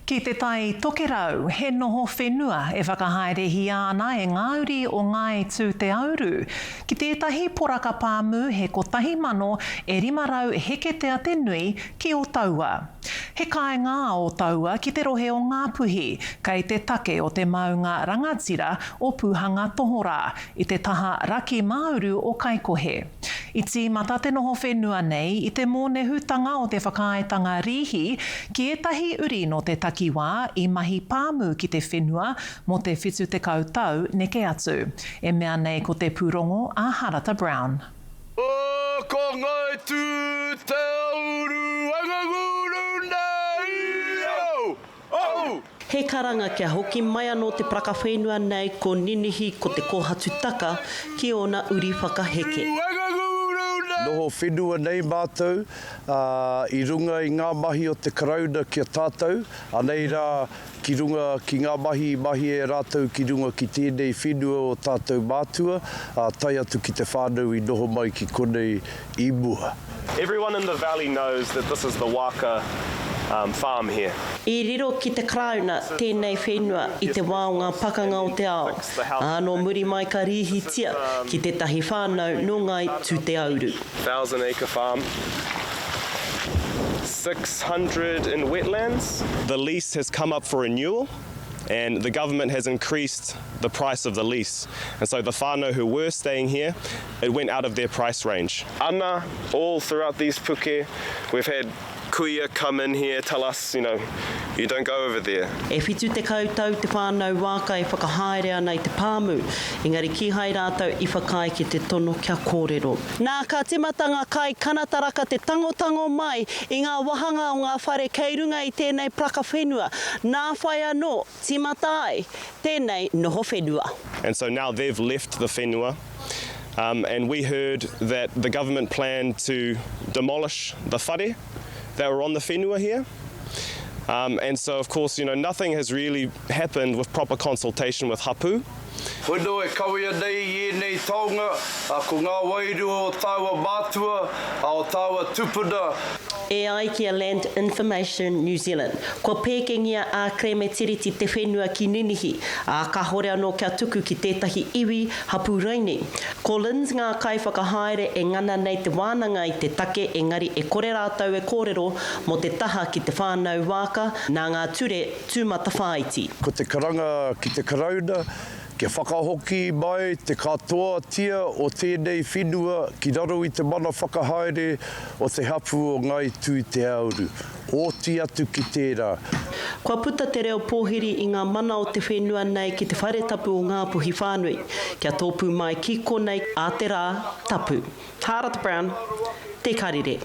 Ki Te Tai Tokerau, he noho whenua e whakahaerehia ana e ngā uri o Ngāi Tūteauru. Ki tētahi poraka pāmu he 1,000 e 500 heketea te nui ki Otaua. He kāinga a Otaua ki te rohe o Ngāpuhi, kei te take o te maunga rangatira o Pūhanga Tohorā, i te taha raki māuru o Kaikohe. I tīmata te noho whenua nei i te mōnehutanga o te whakaaetanga rīhi ki ētahi uri nō te takiwā i mahi pāmu ki te whenua mō te 70 tau neke atu. E mea nei ko te pūrongo a Harata Brown. Ko Ngai Tu Te Uru Anganguru nei au! Au! He karanga kia hoki mai anō te paraka whenua nei ko Ninihi ko te kōhatu taka ki ōna uri whakaheke. Noho whenua nei mātou, ā, i runga i ngā mahi o te Karauna ki a tātou, anei rā ki runga ki ngā mahi i mahia e rātou ki runga ki tēnei whenua o tātou mātua, ā, tae atu ki te whānau i noho mai ki konei i mua. Everyone in the valley knows that this is the Waaka farm here. I riro ki te Karauna tēnei whenua i te wā o ngā pakanga o te ao, ā, nō muri mai ka rīhitia ki tētahi whānau nō Ngāi Tūteauru. Thousand acre farm, 600 in wetlands. The lease has come up for renewal and the government has increased the price of the lease and so the whānau who were staying here, it went out of their price range. Ana, all throughout these puke, we've had kuia come in here tell us, you know, you don't go over there. E 70 tau te whānau Waaka e whakahaere ana i te pāmu, engari kīhai rātou i whakaae ki te tono kia kōrero. Nā, ka timata ngā kai kanataraka te tangotango mai i ngā wahanga o ngā whare kei runga i tēnei paraka whenua, nā whai anō tīmata ai tēnei noho whenua. And so now they've left the whenua and we heard that the government planned to demolish the whare that were on the whenua here and so of course you know nothing has really happened with proper consultation with hapu. Whenua e kawea nei i ēnei taonga, ā, ko ngā wairua o tāua mātua, ā, o tāua tupuna. E ai ki a Land Information New Zealand, kua pēkengia ā-kerēme tiriti te whenua ki Ninihi, ā, kāhore anō kia tuku ki tētahi iwi, hapū raini. Ko Linz ngā kaiwhakahaere e ngana nei te wānanga i te take engari e kore rātou e kōrero mō te taha ki te whānau Waaka nā ngā ture tūmatawhāiti. Ko te karanga ki te Karauna kia whakahoki mai te katoatia o tēnei whenua ki raro i te mana whakahaere o te hapu o Ngāi Tūteauru. Oti atu ki tērā. Kua puta te reo pōhiri i ngā mana o te whenua nei ki te whare tapu o Ngāpuhi whānui, kia tōpū mai ki konei ā te rā tapu. Hārata Brown, Te Karere.